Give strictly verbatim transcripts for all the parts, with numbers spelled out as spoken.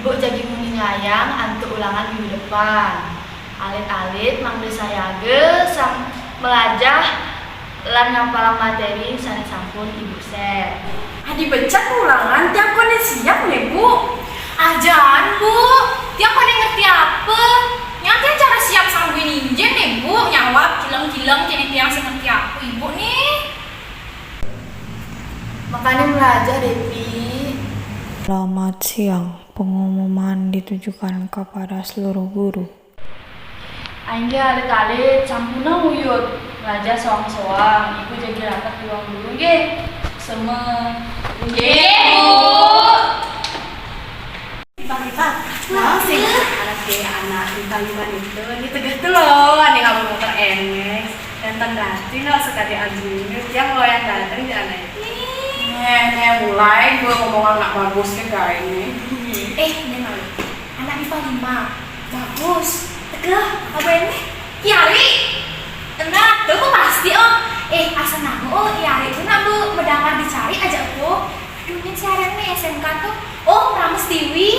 Ibu jagi muningayang antuk ulangan minggu depan. Alit-alit mangda sayaga sam-, malajah lan ngampalang materi sane sampun Ibu set. Adi becat ulangan, tiang konden siap ne, Bu. Ajaan, Bu. Tiang konden ngerti apa. Nyang tiang cara siap sangguin injen ne, Bu. Nyawab kileng-kileng kene tiang sing ngerti apa, Ibu nih. Makanya belajar, Depi. Selamat siang. Pengumuman ditujukan kepada seluruh guru. Inggih, alit-alit, sampuna nguyut. Belajar soang-soang. Ibu jagi rapat di ruang guru, nggih. Sema. Nggih, Bu. Pak, Pak. Nah, sing anak ke anak di Taliban itu, ini tegeh tuh loh, ada yang motor N Max. Nenten dadi nak sekali anjingnya, tiang lo yang dateng di anak itu. Eh, eh, mulai gue ngomong anak bagus ke kayak ini. Eh, ini malu. Anak I P A lima. Bagus. Tegeh. Apa ini? Kiari. Nah, tuh kok pasti, oh. Eh, asal nama, oh, Kiari itu nak bu, medamar dicari aja aku. Aduh, ini siaran nih S M K tuh. Oh, Rames Tiwi.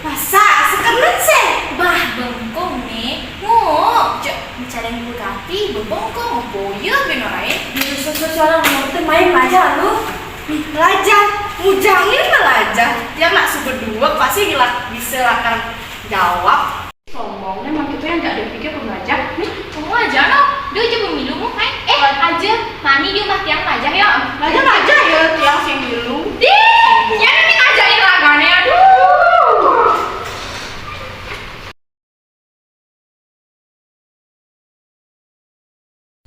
Masa? Sekemen sih? Bah, bengkong nih. Nguk, cek mencari yang berganti, bebengkong, boya, benorai. Di susu suara ngerti main aja lu. Nih, belajar. Mujangin belajar. Tiang nak suka dua, pasti gila bisa lakar jawab. Sombong, memang kita yang tak ada pikir pembelajar. Nih, kamu aja no. Dia aja pemilu mu, hai. Eh, aja. Mani dia mah tiang belajar ya. Belajar aja ya, tiang sing milu. Dih, ya nanti ngajakin lagane, aduh.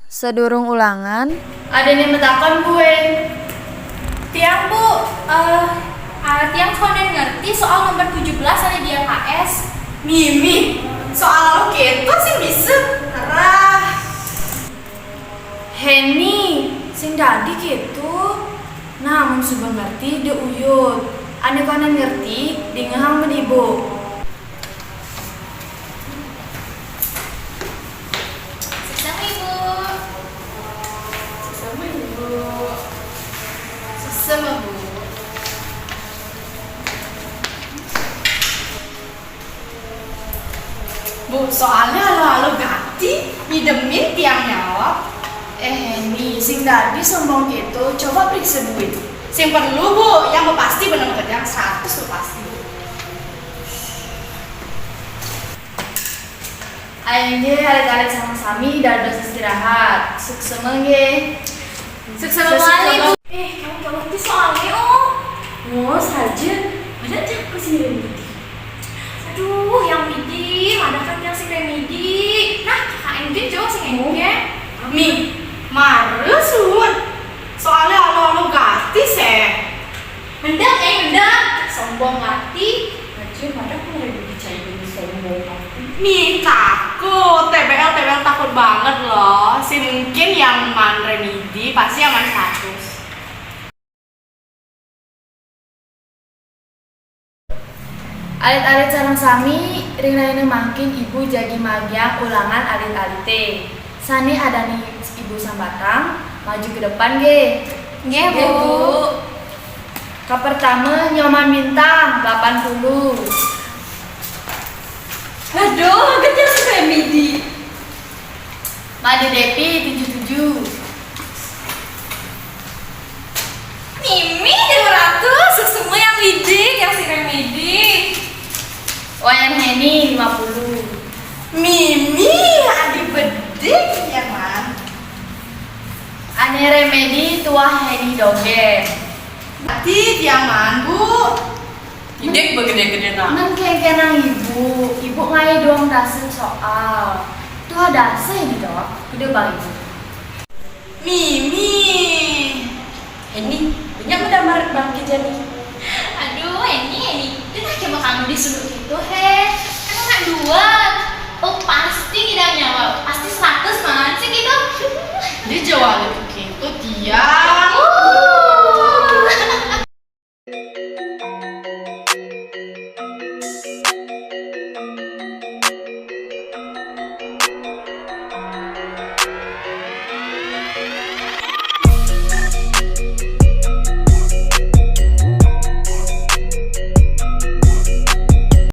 Sadurung ulangan, ada nih metakon, Bu, eh. Tiang, Bu, eh, ah, tiang konen ngerti soal nomor tujuh belas ada di L K S. Mimi, soal lo keto sih bisa. Arah. Heni, sing dadi keto. Nah, mun suba ngerti, de uyut. Ane konen ngerti, dingehang men Ibu. Sesama Ibu. Sesama Ibu. Sesama Bu. Bu, soalnya alo-alo gati, ngidemin tiang nyawab. Eh, Heni, sing dadi sombong gitu, coba periksa duit. Sing perlu, Bu, yang pasti bener-bener seratus tuh pasti. Ayo nggih, alit-alit sareng sami dados istirahat. Suksema nggih. Suksema mawali, Bu. Eh, kamu tolong di soalnya, oh. Ngos aja. Ada cak ke sini Remedi. Aduh, yang midi, ada kan yang si Remedi. Nah, K K N G jauh sing engke. Mi, mare suwun. Soalnya alo-alo gati seh. Ngendang, eh, ngendang. Sombong mati. Aja pada aku lagi dicari ini sombong mati. Mi takut, T B L, T B L takut banget loh. Si mungkin yang man Remedi, pasti yang man seratus. Alit-alit sareng sami, ring rahina mangkin Ibu jagi magiang ulangan alit-alite. Sane adani Ibu sambatang, maju ke depan nggih. Nggih, Bu. Nggih, Bu. Kapertama, Nyoman Bintang, delapan puluh. Aduh, gejar si Remedi. Made Depi, tujuh tujuh. Mimi, lima ratus, semua yang lidik, yang si Remedi. Wayan Heni, lima puluh. Mimi, adi bedik, ya, Man. Ane Remedi, tuah Heni dogen. Berarti dia Man, Bu. Idek begede-gede, nah. Men kengkenang Ibu, Ibu ngai doang dasa soal. Tuah dasa ini, Dok. Gede bang Ibu. Mimi. Heni, banyak udah maret bangkit jadi. Aduh, Heni, Heni. Dia tak cuma kamu disuruh gitu, he. Kan anak dua. Oh, pasti tidak nyawa. Pasti seratus malahan sih gitu. Dia jawab itu gitu, dia.